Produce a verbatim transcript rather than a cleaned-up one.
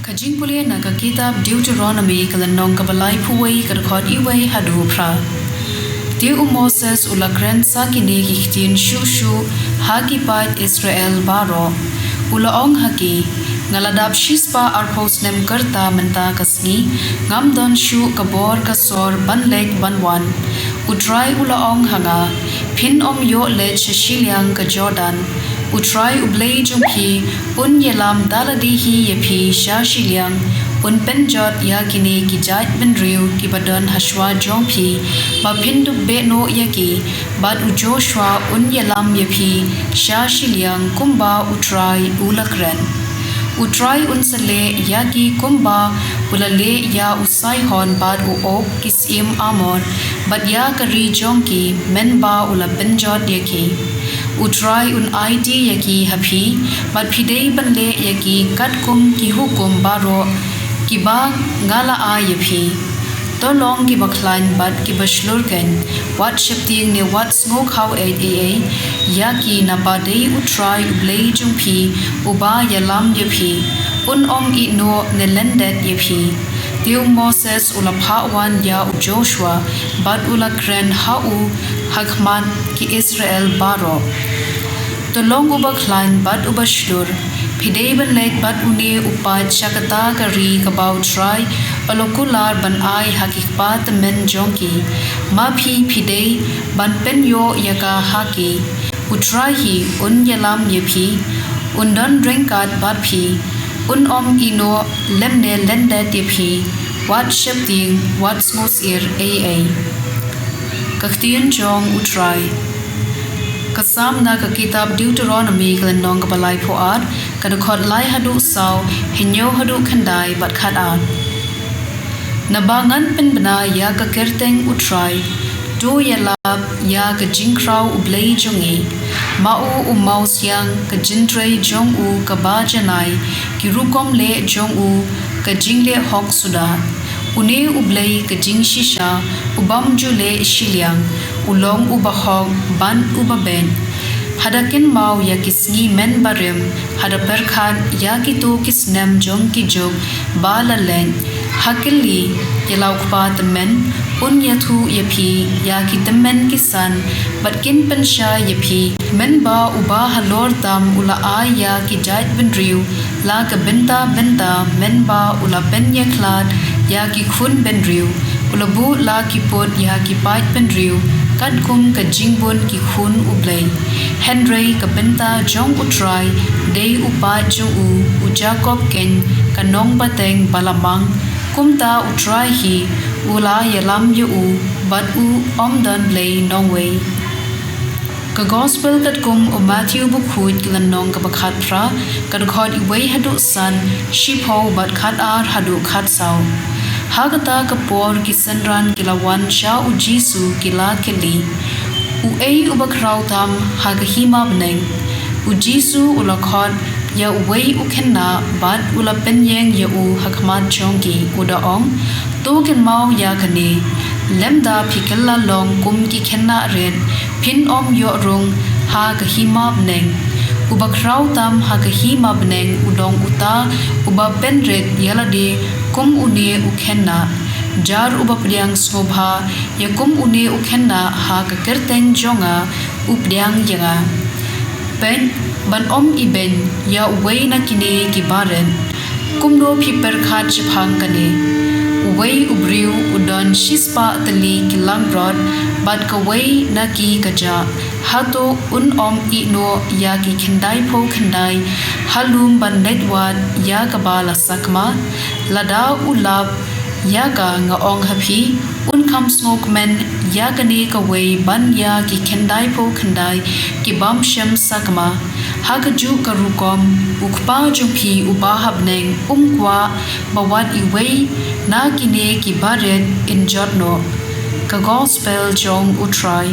Ka jingpule na ka kitab Deuteronomi, ka lynnong kaba laiphew wei, ka dkhot wei haduh phra. Te u Moses u la kren sa kine ki ktien shuh shuh ha ki paid Israel baroh. U la ong ha ki, nga la dap shispah arphew snem ka rta mynta ka sngi, ngam don shuh ka bor ka sor ban leit ban wan. U Trai u la ong ha nga, phin ym ïoh leit sha shiliang ka Jordan. U Trai U Blei jong phi un ïalam da lade hi ïa phi sha shiliang, un pynjot ïa kine ki jaid bynriew kiba don hashwa jong phi, ba phin dup beh noh ïa ki, bad u Joshua un ïalam ïa phi sha shiliang kumba U Trai u la kren. U Trai un sa leh ïa ki kumba u la leh ïa u Sihon bad u Og ki syiem Amor, bad ïa ka ri jong ki, mynba u la pynjot ïa ki. U Trai un aiti ïa ki ha phi, bad phi dei ban leh ïa ki katkum ki hukum baroh kiba nga la ai ïa phi. To long kiba khlaiñ bad kiba shlur kein, wat sheptieng ne wat sngewkhaw ei ei ïa ki, naba dei U Trai U Blei jong phi uba ïalam ïa phi, un ym ïeh noh ne lyndet ïa phi. Te u Moses u la phah wan ïa u Joshua, bad u la kren ha u ha khmat ki Israel baroh. To long uba khlaiñ bad uba shlur, phi dei ban leit bad une u paid sha kata ka ri kaba U Trai u la kular ban ai ha ki kpa tymmen jong ki. Ma phi phi dei ban pynïoh ïa ka ha ki. U Trai hi un ïalam ïa phi, un don ryngkat bad phi, un ym ïeh noh lymne lyndet ïa phi, wat sheptieng, wat sngewsyier ei ei. Ka ktien jong U Trai. Ka Salm na ka kitab Deuteronomi, ka lynnong kaba laiphew ar, ka dkhot lai haduh saw, hynñiew haduh khyndai bad khatar. Naba ngan pynbna ïa ka kyrteng U Trai, to ïalap ïa ka jingkhraw U Blei jong ngi. Ma u u mawsiang ka jingtrei jong u kaba janai, ki rukom leh jong u ka jingleh hok suda. Une U Blei ka jingshisha, u bym ju leh shiliang, u long uba hok bad uba beit. Hada kynmaw ïa ki sngi mynbarim, hada pyrkhat ïa kito ki snem jong ki juk ba la leit. Ha kylli ïa la u kpa tymmen, un ïathuh ïa phi ïa ki tymmen ki san, bad kin pynshai ïa phi. Mynba uba halor tam u la ai ïa ki jaid bynriew la ka bynta bynta, mynba u la pynïakhlad ïa ki khun bynriew, u la buh la ki pud ïa ki paid bynriew, katkum ka jingbun ki khun U Blei. Hynrei ka bynta jong U Trai dei u paid jong u, u Jakob kein, ka nongbateng ba la mang. Kumta U Trai hi u la ïalam ïa u, bad u ym don Blei nongwei. Ka Gospel katkum u Matthew bakhuid, ka lynnong kaba khatphra, ka dkhot wei haduh san, shiphew bad khatar haduh khatsaw. Ha kata ka por ki synran ki la wan sha U Jisu, ki la kylli, uei uba khraw tam ha ka hima bneng? U Jisu u la khot ïa uwei u khynnah bad u la pynïeng ïa u ha khmat jong ki, u da ong, to kynmaw ïa kane, lymda phi kylla long kum ki khynnah rit, phin ym ïoh rung ha ka hima bneng. Uba khraw tam ha ka hima bneng u long uta uba pynrit ïa lade kum une u khynnah. Jar uba pdiang sngewbha ïa kum une u khynnah ha ka kyrteng jong nga, u pdiang ïa nga. Peit, ban ym ibeiñ ïa uwei na kine ki barit. Kumno phi pyrkhat shaphang kane? Uwei u briew u don shispah tylli ki langbrot, bad kawei na ki ka jah. Hato un ym ïeh noh ïa ki khyndai phew khyndai ha lum ban leit wad ïa kaba la sakma? Lada u lap ïa ka, nga ong ha phi, un kham sngewkmen ïa kane kawei ban ïa ki khyndai phew khyndai ki bym shym sakma. Ha kajuh ka rukom, u Kpa jong phi uba ha bneng um kwah ba wat iwei na kine ki barit in jot noh. Ka Gospel jong U Trai.